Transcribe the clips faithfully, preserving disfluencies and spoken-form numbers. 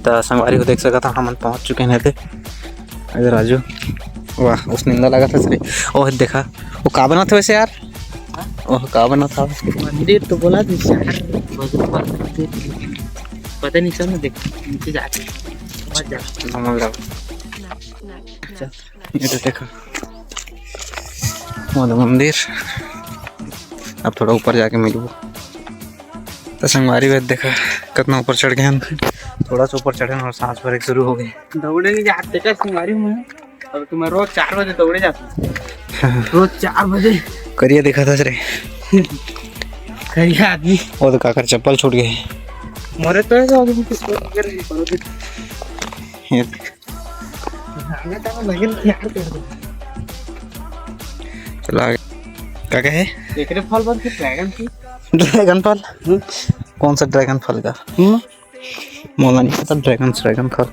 त संगवारी हो, देख सकत हव, हमन पहुंच चुके हन एदे। ए दे राजू, वाह, ओसनिंदा लागत हस रे। ओह देखा, ओ का बनत हे वइसे यार? ओह का बनत हे? मंदिर तो बोला थे यार, भगवान मंदिर। पता नहीं, चल ना देख, नीचे जाके, मत जा। समझ रहा। चल। ये तो देखा, वो तो मंदिर। अब थोड़ा ऊपर जाके मिलबो। त संगवारी हो, देखा कतना ऊपर चढ़ गे हन। थोड़ा सा ऊपर चढ़े हन अउ सांस भरे के शुरू हो गे। दौड़े नहीं जाते का संगवारी हो? अब तो मैं रोज चार बजे दौड़े जाता हूँ। रोज चार बजे। करिया दिखत हस रे। करिया आदमी। वो तो काकर चप्पल छूट गे। मोरे तो है जो अभी कुछ कर नहीं पड़ोगे। ये आगे तो लगे नहीं यार, कर दो। चलो आगे। का कहे? एकरे फल बनथे dragon fruit। Dragon फल? हम्म। कौन सा dragon फल का? हम्म। मोला नहीं पता, dragon, dragon फल।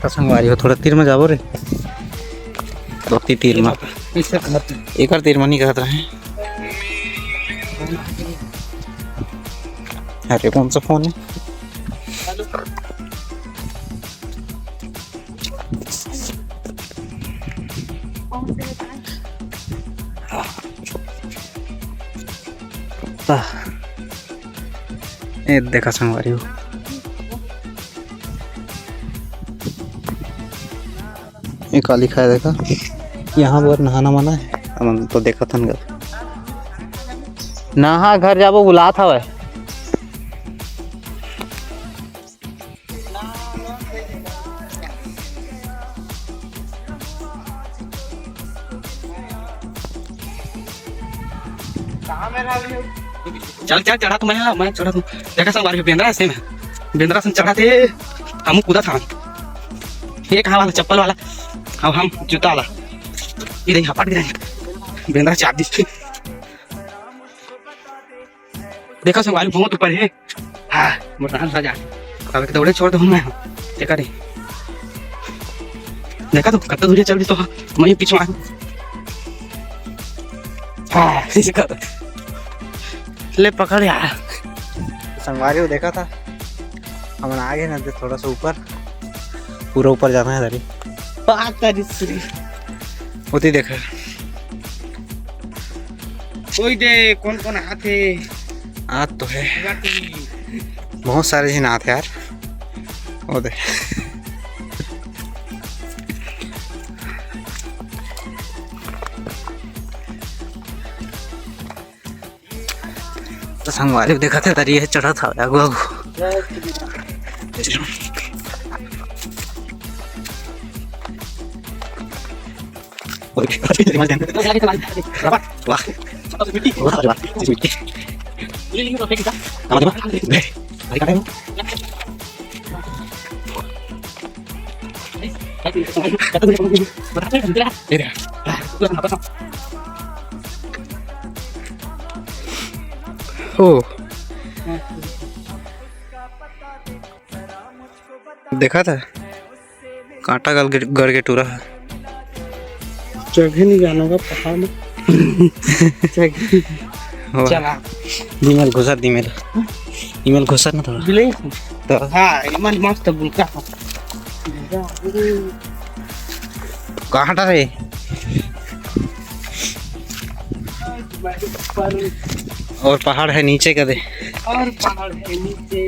त संगवारी हो, थोड़ा तीर में जाबो रे। ओती तीर में। इसे कहत। एकर तीर में नहीं कहत रहे। अरे, कौन सा फोन है? आह। ए देखा संगवारी हो, ये का लिखा है देखा, यहाँ पर नहाना मना है। हमन तो देखत हन गा, नहा घर जाबो बुलात हवय। चल, चल, चढ़ा तो मैं, मैं चढ़ा तो। देखा संगवारी हो, बेंदरा असन, बेंदरा असन चढ़ा थे, हम कूदा था। ये कहाँ वाला चप्पल वाला, अब हम जूता वाला। ये देखिए, हपट गए। बेंदरा चाप दी। देखा संगवारी, बहुत ऊपर है। हाँ, मोर डांस आ जा। अब एक दौड़े छोड़ दो मैं। देखा रे। देखा तो, कत्ता दूरिया चल दी तो, हाँ, मैं पीछे आ। हाँ, इसे कर। ले पकड़ यार। संगवारी हो देखा था, हमन आ गए ना, तो थोड़ा सा ऊपर, पूरा ऊपर जाना है दारी। बात तारी श्री। होती देखा। कोई दे, कौन कौन आत हे? आत तो है। बाकी बहुत सारे झन आत हे यार। वो दे। तो संगवारी देखा थे, तरी ये चढ़ा था आगू आगू। वाह। वाह। ओ। देखा था, कांटा गल गे, गड़ गे टूरा है। चघे नहीं जानो का पहाड़ में। चघे। वाह। चला। दिमेल घुसर, दिमेल। दिमेल घुसर ना थोड़ा। बिल्कुल। तो हाँ, इमन मस्त बुलका है। कहाँ था रे? और पहाड़ है नीचे का दे। और पहाड़ है नीचे।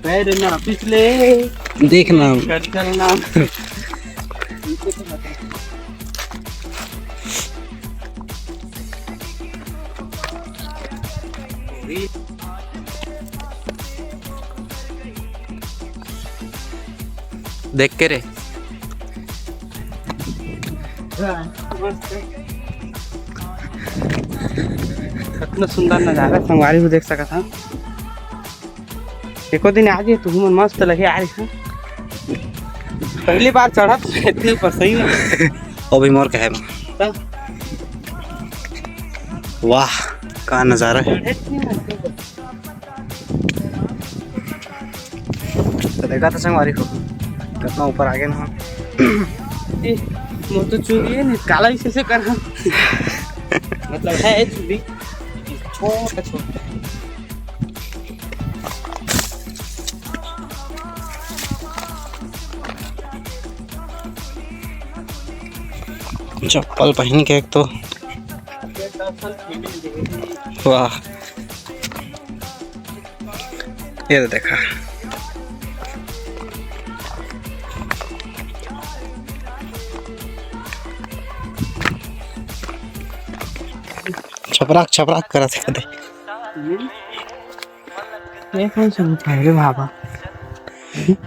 पैर ना पिछले। देखना। कर चलना। देख के रे। इतना सुंदर नजारा संगवारी हो देख सकत हा। एको दिन आ जाए तू मन, मस्त लगे आ रही। पहली बार चढ़त इतनी ऊपर सही में। अभी मोर कहे में। तब वाह, का नजारा है। तो देखा था संगवारी हो, कितना ऊपर आ गए ना हम। ए, मोर तो चूड़ी है नहीं, काला इसे से कर। मतलब है चूड़ी, छोटा छोटा। चप्पल पहन के एक तो, वाह, ये तो देखा। छपराक छपराक करत हे कदे। ये कौन सा गुफा है रे बाबा?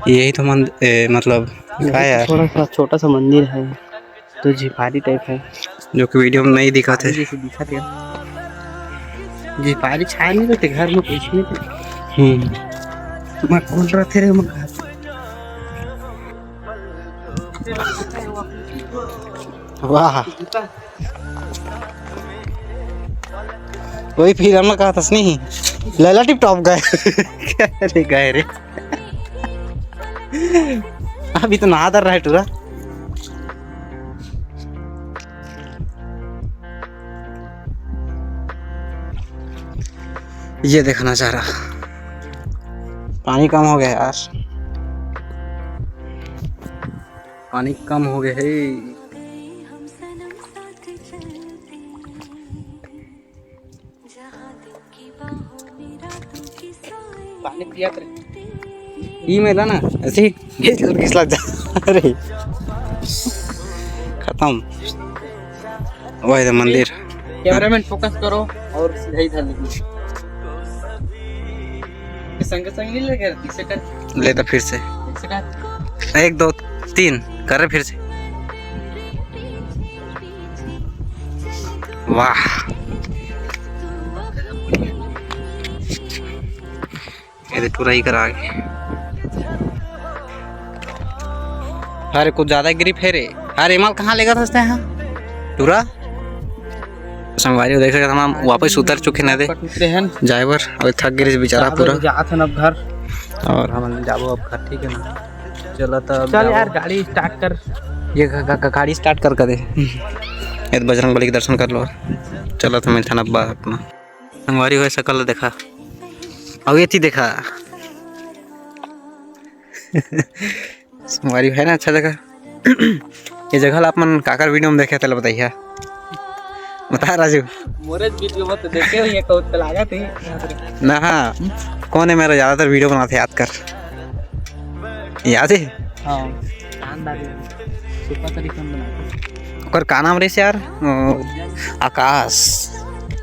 यही तो मंद-, ए, मतलब, ये का तो यार? थोड़ा सा छोटा सा मंदिर है, तो झिपारी टाइप है। जो कि वीडियो में नहीं दिखा थे। जैसे दिखा थे। झिपारी छाया नहीं रहते घर में, कुछ नहीं। हम्म। मैं कौन रहते रे, मैं घर। वाह। वही फिर हम कहा था नहीं, लैला टिप टॉप गए। क्या रे गए रे? अभी तो नहा दर रहा है टूरा। ये देखा नजारा, पानी कम हो गया यार, पानी कम हो गया है। पानी पिया कर ई में था ना, ऐसे ही घिस लग जा। अरे खत्म। वही तो मंदिर। कैमरामैन फोकस करो और सीधा इधर निकलो। संग संग नहीं लगे रहती, इसे कर। ले तो फिर से। इसे कर। एक, दो, तीन, कर रहे फिर से। वाह, ये तो टुरई कर आगे। अरे कुछ ज्यादा ग्रिप है रे। अरे माल कहाँ लेगा था हाँ टूरा? संगवारी हो देख सकत हन, हम वापस उतर चुके ना दे पटुते हैं। जाए बर, अभी थक गए बेचारा जाबो पूरा। जात हन अब घर। और हम जाबो अब घर, ठीक है ना? चला तो अब चल जाबो। यार, गाड़ी स्टार्ट कर। ये ग-, ग-, ग-, गाड़ी स्टार्ट कर, कर दे। ये तो बजरंग बली के दर्शन कर लो। चला तो मिलथन अब्बा अपना। संगवारी हो सकल देखा, अब ये थी देखा। संगवारी है ना, अच्छा जगह। ये जगह ला आप मन काकर वीडियो में देखे, तेला बताइए। बता राजू। मोरे वीडियो में तो देखे हुई है, कहूँ तो लागत ही। ना हाँ, कौन है मेरा ज्यादातर वीडियो बनाते याद कर, याद है? हाँ, शानदार है। सुपर तरीके में बनाते। ओकर का नाम रहिस यार? अ, आकाश।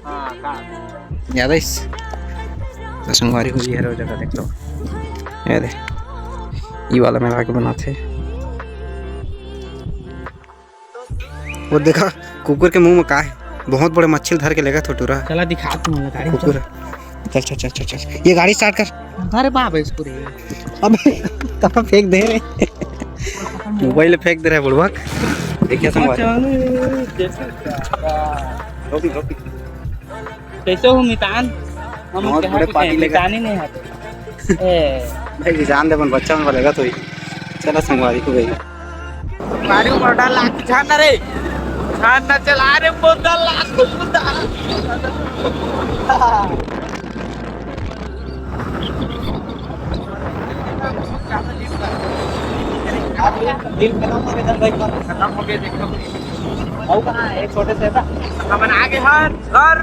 हाँ, आकाश। याद आइस? तो संगवारी हो ये हर जगह देख लो। ये दे। ई वाला में आके बनाथे। वो देखा, कुकुर के मुंह में का है? बहुत बड़े मच्छी धर के लेगा थोटूरा। चला दिखा तू मला गाड़ी में कुकुर। चल। चल, चल, चल, चल, चल। ये गाड़ी स्टार्ट कर। अरे बाप है इसको रे। अब कहाँ फेंक दे रे? मोबाइल फेंक दे रहा है बुड़बक। देखिए संगवारी। रोक, रोक। कैसे हो मितान? हम बहुत कहा बड़े कुछ पार्टी है, लेगा। मितान ही नहीं आते। ए। भाई, जान दे, अपन बच्चा में बोलेगा तो ही। चला संगवारी को भाई। गाड़ी में डर लाग, ध्यान ना रे। ध्यान ना चला रे, बहुत डर लाग, बहुत डर। दिल खत्म हो गया, भाई, खत्म हो गया, देखो। और कहाँ है? छोटे से था। अपन आगे हन घर।